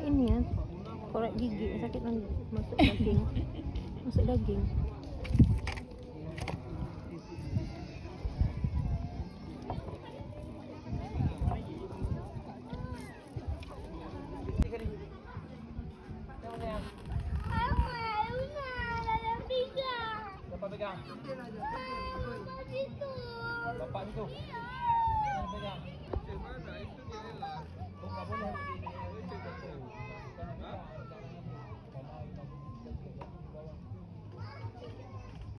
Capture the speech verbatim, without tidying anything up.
Ini ya, korek gigi sakit banget. Masuk daging. Masuk daging. Siapa pegang? Bapak situ. Bapak situ.